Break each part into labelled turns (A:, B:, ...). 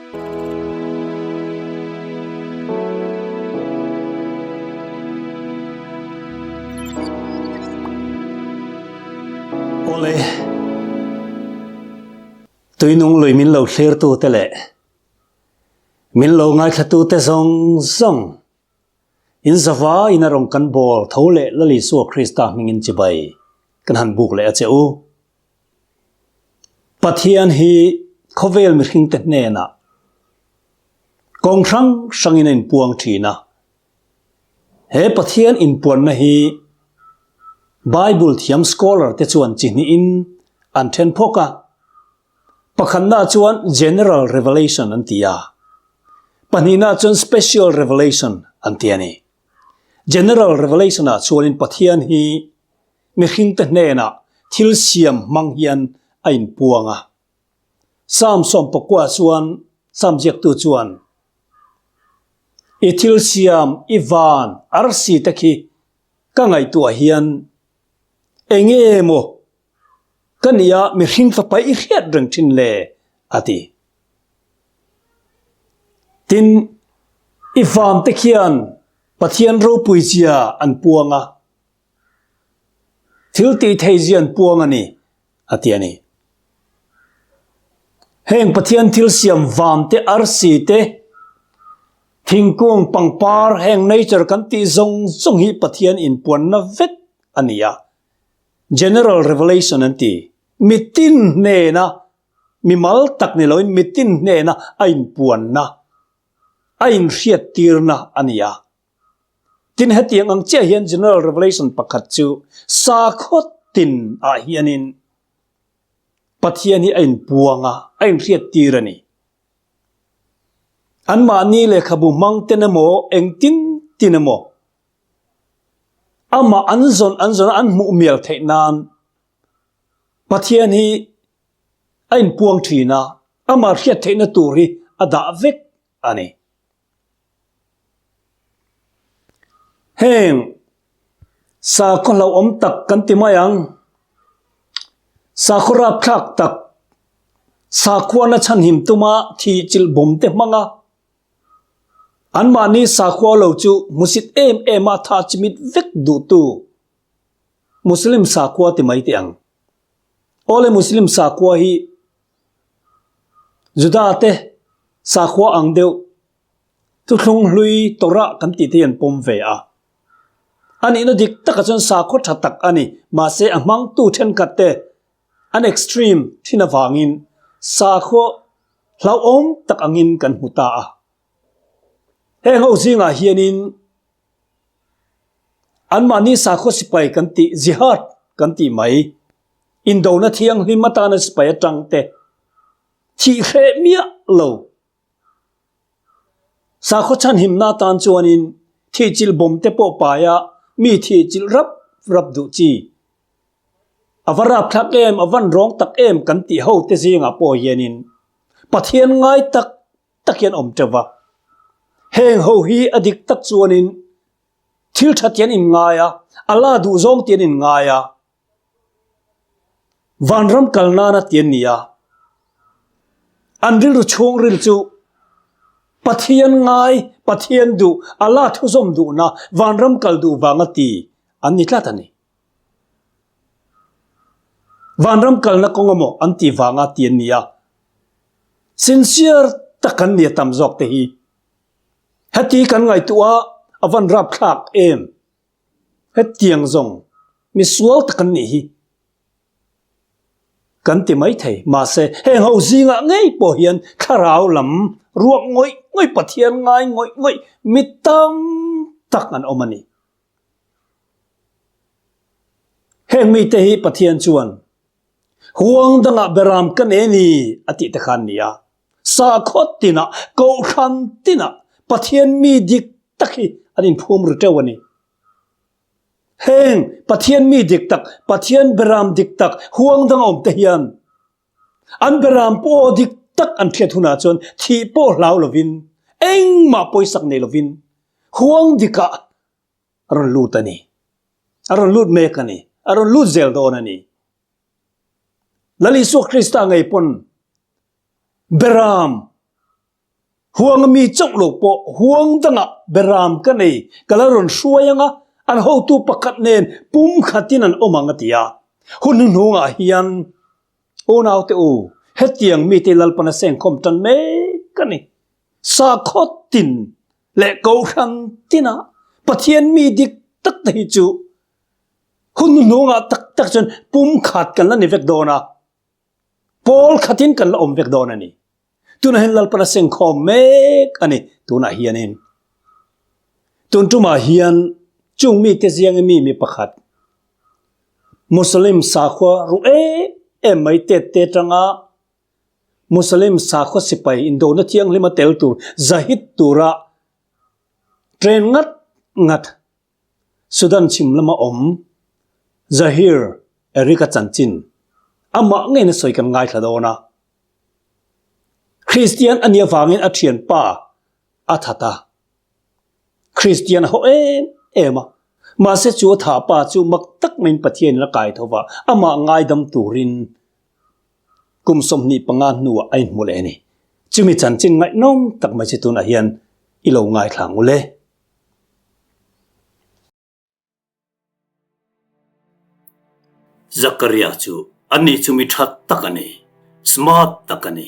A: Awle, tuinung lui min lo thlirtute leh min lo ngaithlatute zawng zawng in zava in a rawn kan bawl tho leh Lal Isua Krista hmingin chibai kan han buk leh a che u. Pathian hi khawvel mihringte hnenah kawng hrang hrangin a inpuang thin a. He Pathian inpuanna hi Bible thiam scholar te chuan chi hnihin an then phawk a. Pakhatna chuan General Revelation an ti a, pahnihna chuan Special Revelation an ti a ni. General Revelation-ah chuanin Pathian hi mihringte hnenah thil siam hmang hian a inpuang a. Psalm sawmpakua chuan Psalm ziaktu chuan, I thil siam i van arsi te khi ka ngaihtuah hian enge maw ka nia mihring fapa i hriat reng thin le? a ti. Tin, i van te khian Pathian ropui zia an puang a. Thil tih thei zian puang a ni, a ti a ni. Heng Pathian thil siam vam te, arsi te, thingkung, pangpar, heng nature kan tih zawng zawng hi Pathian inpuanna vek a ni a. General Revelation an ti. Mitin hnena, mimal tak ni loin mitin hnena a inpuanna, a inhriattirna a ni a. Tin, hetiang ang chiah hian General Revelation pakhat chu sakhaw tin ah hianin Pathian hi a inpuang a, a inhriattir a ni. Anmahni lehkhabu hmang ten emaw, engtin tin emaw, amah an zawn an zawn a, an hmuh mial theih nan Pathian hi a inpuang thin a, amah hriat theihna tur hi a dah vek a ni. Heng sakhaw hlauhawm tak kan ti mai ang, sakhaw rapthlak tak, sakhuana chhanhim tuma thih chilh bawm te hmang a, anmahni sakhua lo chu hmusit em em a thah chimit vek duhtu Muslim sakhua ti mai teh ang. Awle Muslim sakhua hi Juda te sakhua ang deuh thuthlung hlui Torah kan tih te hi an pawm ve a. A nihna dik takah chuan sakhua tha tak a ni. Mahse a hmangtu thenkhat te an extreme thin avangin sakhua hlauhawm tak angin kan hmu ta a. Heng ho zingah hianin Anmahni sakhaw sipai kan tih, jihad kan tih mai, indona thianghlim atana sipai atang te thih hreh miah lo. Sakhaw chhanhimna atan chuanin thihchilh bawm te pawh paia mi thihchilh rap rap duh chi. A va rapthlak em, a van rawng tak em kan tih ho te zingah pawh hianin Pathian ngai tak tak hian awm teuh va. Heng ho hi a dik tak chuanin thil tha ti an inngai a, Allah duh zawng ti an inngai a, vanram kal nana ti an ni a. An rilru chhungril chu Pathian ngai, Pathian duh, Allah thuzawm duhna, vanram kal duh vanga ti an ni tlat a ni. Vanram kalna kawng emaw an tih vanga ti an ni a. Sincere tak an ni a tam zawk te hi. Heti kan ngaihtuah a, a van rapthlak em? Hetiang zawng misual tak an nih hi kan ti mai thei. Mahse, heng ho zingah ngei pawh hian thlarau lam ruak ngawih ngawih, Pathian ngai ngawih ngawih mi tam tak an awm a ni. Heng mite hi Pathian chuan Huang dangah beram ka nei ni a tih te khan nia. Sakhaw tinah, kohhran tinah Pathian mi dik tak hi an inphum ru teuh a ni. Heng Pathian mi dik tak, Pathian beram dik tak huang danga awm te hian an beram pawh dik tak an hriat hunah chuan thih pawh hlau lovin, engmah pawisak nei lovin huang dikah a rawn lut a ni. A rawn lut mek a ni. A rawn lut zel dawn a ni. Lal Isua Krista ngei pawn Beram. Huanga mi chauh lo pawh huang dangah beram ka nei, ka la rawn hruai ang a, an hotu pakhat nen pumkhatin an awm ang a ti a. Hun hnuhnungah hian Unaute u, hetiang mite Lalpan a sengkhawm tan mek a ni. Sakhaw tin leh kohhran tina Pathian mi dik tak te hi chu hun hnuhnungah tak tak chuan pumkhat kan la ni vek dawn a, pawl khatin kan la awm vek dawn a ni. Tunah hian Lalpan a sengkhawm mek a ni tunah hianin. Tun tumah hian chung mite zianga mi mi pakhat Muslim sakhua ruh em em mai tet te tanga Muslim sakhua sipai indona thianghlima tel tur zahid tura train ngat ngat Sudan chhim lama awm Zahir Eric-a chanchin amah ngeiin a sawi kan ngaithla dawn a. Kristian a nih avangin a thianpa a that a. Kristian a haw em em a. Mahse chu a thah pa chu mak tak maiin Pathianin a kai tho va, amah ngaidam turin kum 25 hnuah a inhmu leh a ni. Chumi chanchin ngaihnawm tak mai chu tunah hian i lo ngaithla ang u le. Zakaria chu ani chu mi tha tak a ni, smart tak a ni.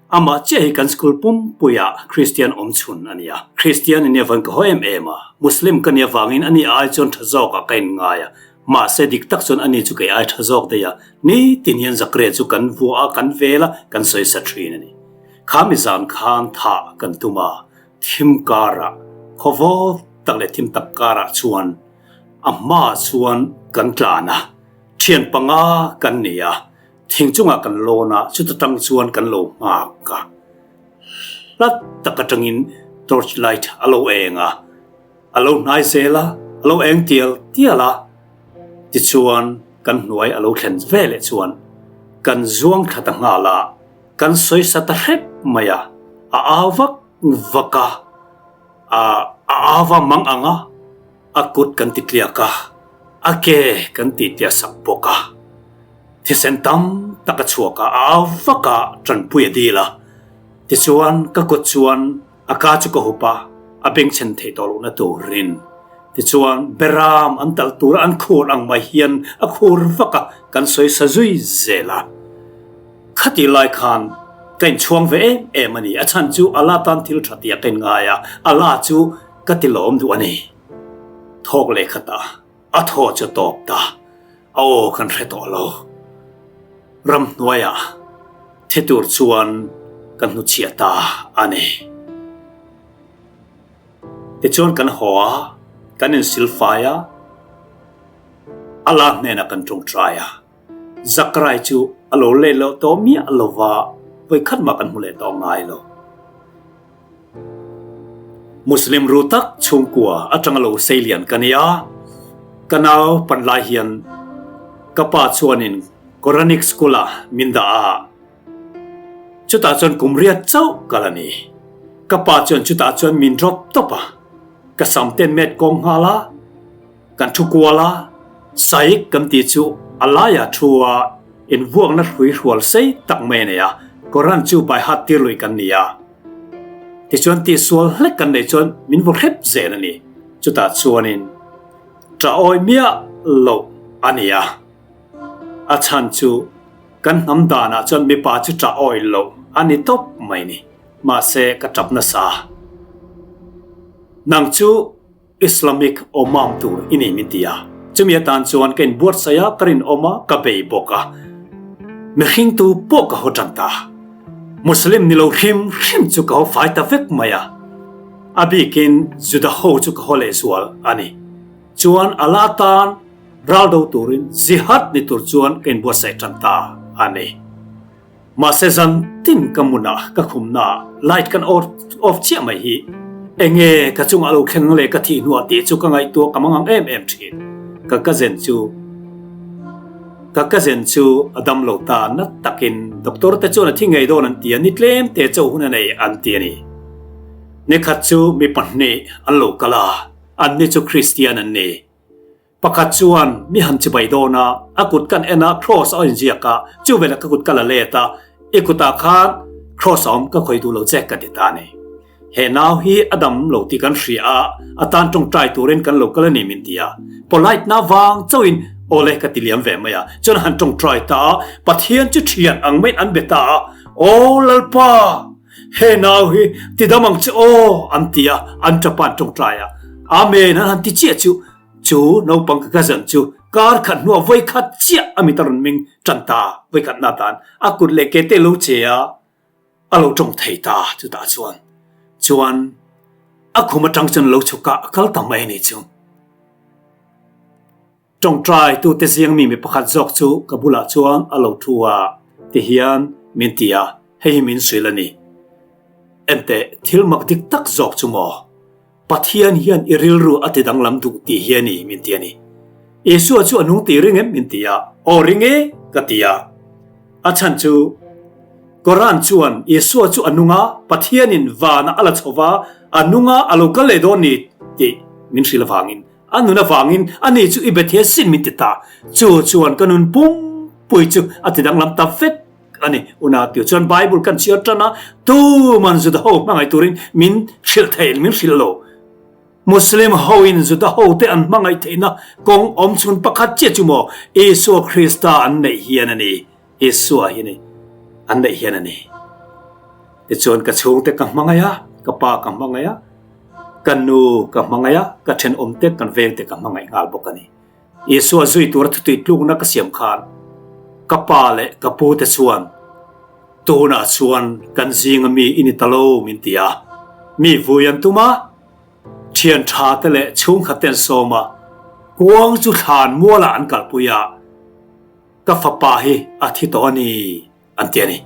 A: Amah chiah hi kan school pumpuiah Kristian awm chhun a ni a. Kristian i nih avangin ka haw em em a, Muslim ka nih avangin ani ai chuan tha zawkah ka inngai a. Mahse dik tak chuan ani chu kei ai tha zawk daih a, nitin hian Zakaria chu kan vua a, kan vel a, kan sawisa thin a ni. Kha mi zan khan thah kan tum a, Thim karah, khawvaw tak leh thim tak karah chuan a hmaah chuan kan tlan a, thian panga kan ni a, thing chungah kan lawn a, chuta tang chuan kan lo nghak a. Hlat tak atangin torch light a lo eng a, a lo hnai zel a, a lo eng tial tial a, tichuan kan hnuai a lo thlen veleh chuan kan zuang thla ta nghal a. Kan sawisa ta hrep mai a, a au vak vak a, a a au va mang ang a, a kut kan ti tliak a, a ke kan tih tliah sak bawk a. Thisen tam tak a chhuak a, a au vak a, tanpui a dil a. Tichuan ka kut chuan a ka chu ka hup a, a bengchhen theih tawh lohna turin. Tichuan beram an talh tura an khur ang mai hian a khur vak a, kan sawisa zui zel a. Khatih lai khan ka inchhuang ve em em a ni. A chhan chu Allah tan thil tha tia ka inngai a, Allah chu ka ti lawm duh a ni. Thawk leh khatah a thaw chu tawp ta, a aw kan hre tawh lo. Ramhnuaiah thi tur chuan ka hnuchhiah ta a ni. Tichuan kan haw a, kan insilfai a, Allah hnenah kan tawngtai a. Zakarai chu a lo let loh tawh miah lo va, vawi khat mah kan hmu leh tawh ngai lo. Muslim ru tak chhungkua atanga lo sei lian ka nia, ka nau pan lai hian ka pa chuanin Quranic school ah min dah a, chutah chuan kum riat chauh kal a ni. Ka pa chuan chutah chuan min drop tawp a, ka sam ten met kawng nghal a, Kan thu kual a, Saik kan tih chu a laiah thu a invuakna hrui hrual sei tak mai a nei a, Koran chu by heart tir lui kan ni a. Tichuan tihsual hlek kan neih chuan min vaw hrep zel a ni. Chutah chuanin ṭah awi miah loh a ni a. A chhan chu kan hnam danah chuan mipa chu ṭah awi loh a ni tawp mai ni. Mahse ka ṭap nasa. Nang chu. Islamic awmam tur i nei min ti a, chumi atan chuan ka inbuatsaih a, ka rinawm a, ka bei bawk a. Mihring tu pawh ka haw tan ta. Muslim ni lo hrim hrim chu ka haw fai ta vek mai a. A bikin Juda ho chu ka haw lehzual a ni. Chuan Allah atan ral do turin jihad ni tur chuan ka inbuatsaih tan ta a ni. Mahse zan tin ka mun a, ka khumna ah light kan off chiah mai hi enge ka chungah lo thleng leh ka thih hnuah tih chu ka ngaihtuah ka mangang em em thin. Ka cousin chu ka cousin chu a dam lo ta na takin doctor te chuan a thi ngei dawn an ti a, ni tlem te chauh hun a nei an ti a ni. Nikhat chu mi pahnih an lo kal a, anni chu Christian an ni. Pakhat chuan mi han chibai dawn a, a kut kan en a, cross a inziak a, chu velah ka kut ka la let a, i kutah khan cross a awm ka khawih duh lo che ka ti ta a ni. He nau hi a dam lo tih kan hria a, a tan tawngtai turin kan lo kal a ni min ti a. Polite na vang chauhin awle ka ti liam ve mai a. Chuan a han tawngtai ta a, Pathian chu thian ang maiin an be ta a, Aw Lalpa! He nau hi ti dam ang che aw! an ti a, an tapa an tawngtai a. Amen an han ti chiah chu, chu naupang ka cousin chu kar khat hnuah vawikhat chiah a mit a rawn ming tan ta, vawikhat na tan a kut leh ke te lo che a, A lo tawng thei ta chutah chuan chuan a khum atang chuan lo chhuk a, a kal ta mai a ni chu. Tawngtai tute ziang mi mi pakhat zawk chu ka bulah chuan a lo thu a, tihian min ti a, hei hi min hrilh a ni. Enteh, thil mak dik tak zawk chu maw? Pathian hian i rilru a ti danglam duh tih hi a ni, min ti a ni. Isua chu a nung tih ring em? min ti a. Aw ring e, ka ti a. A chhan chu, Koran chuan Isua chu a nung a, Pathianin vanah a la chho va, a nung a, a lo kal leh dawn ni tih min hrilh avangin, a nun avangin ani chu i be thei asin min ti ta. Chu chuan ka nun pumpui chu a ti danglam ta vek. A ni, Unautiu chuan Bible kan chhiar tan a, tuman Juda ho hmangaih turin min hrilh thei, min hrilh lo. Muslim hoin Juda hote an hmangaih theihna kawng awm chhun pakhat chiah chu maw Isua Krista an neih hian a ni, Isua hi ni, an neih hian a ni. Tichuan ka chhungte ka hmangaih a, ka pa ka hmangaih a, ka nu ka hmangaih a, ka thenawmte, kan vengte ka hmangaih nghal bawk a ni. Isua zui tura thutui tlukna ka siam khan ka pa leh ka pu te chuan, Tunah chuan kan zinga mi i ni ta lo min ti a. Mi vui an tum a, thian tha te leh chhungkhat te an sawm a, kuang chu thlan mualah an kalpui a, ka fapa hi a thi tawh a ni. An ti a ni.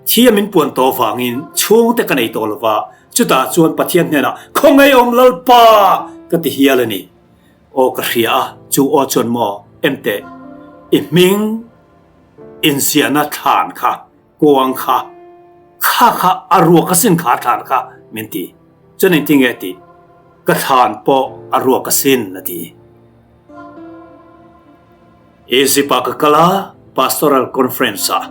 A: Thi a min puan tawh avangin chhungte ka nei tawh lova, chutah chuan Pathian hnenah, Khawngaihawm Lalpa! ka ti hial a ni. Aw ka hria a, chu aw chuan maw, Enteh, i hming inziahna thlan kha, kuang kha, kha kha a ruak asin kha thlan kha, min ti. Chuan engtin nge a tih? Ka thlan pawh a ruak asin, a ti. Egypt ah ka kal a, Pastoral Conference ah.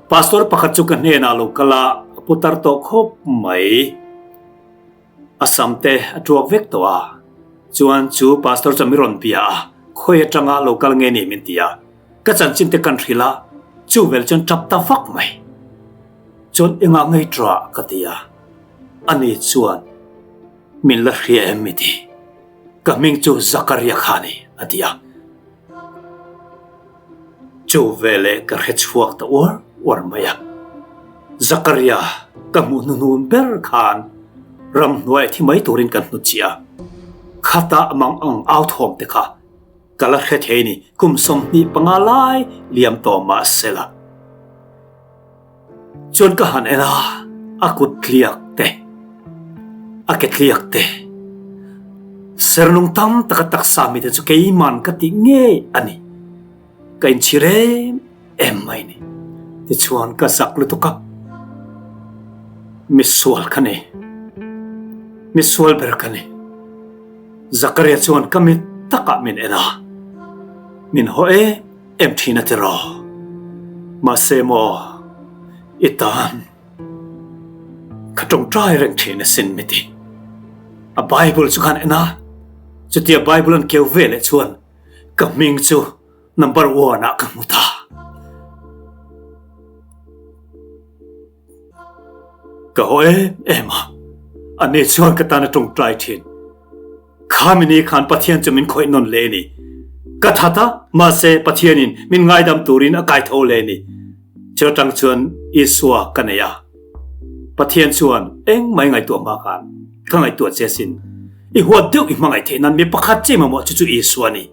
A: Pastor pakhat chu ka hnenah a lo kal a, a putar tawh khawp mai. A sam te a tuak vek tawh a. Chuan chu Pastor chuan mi rawn bia a, khawi atanga lo kal nge ni min ti a. Ka chanchin te kan hrilh a, chu vel chuan tap ta vak mai. Chuan engah ngei ṭah ka ti a, ani chuan min la hria em mi ti. Ka hming chu Zakaria kha a ni, a ti a. Chu veleh ka hre chhuak ta uar uar mai a. Zakaria ka hmuh hnuhnun ber khan ramhnuai thi mai turin kan hnut chiah a. Khata a mang ang au thawm te kha ka la hre thei ni, kum 25 lai liam tawh mah sela. Chuan ka han en a, a kut tliak te, a ke tliak te, sernung tam taka taksa mite chu keiman ka tih ngei a ni. Ka inchhir em em mai ni. Tichuan ka zak lutuk a, misual ka ni, misual ber ka ni. Zakaria chuan ka mit takah min en a, min haw em Em thin a ti raw. Mahse maw i tan ka tawngtai reng thin asin mi ti. A Bible chu khan en a, chutia Bible an keu ve leh chuan ka hming chu number one ah ka hmu ta. Ka haw em em a, ani chuan ka tan a tawngtai thin. Khami ni khan Pathian chu min khawih nawn leh a ni. Ka that a, mahse Pathianin min ngaidam turin a kaitho leh a ni. Chu atang chuan Isua ka nei a. Pathian chuan engmah i ngaihtuah hma khan ka ngaihtuah che asin. I huat deuh i hmangaih theih nan mi pakhat che mamawh chu chu Isua a ni.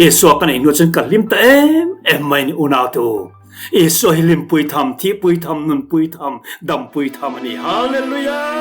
A: Isua ka neih hnuah chuan ka hlim ta em em mai ni unaute u. Isua hi hlimpui tham, thihpui tham, nunpui tham, dampui tham a ni. Hallelujah!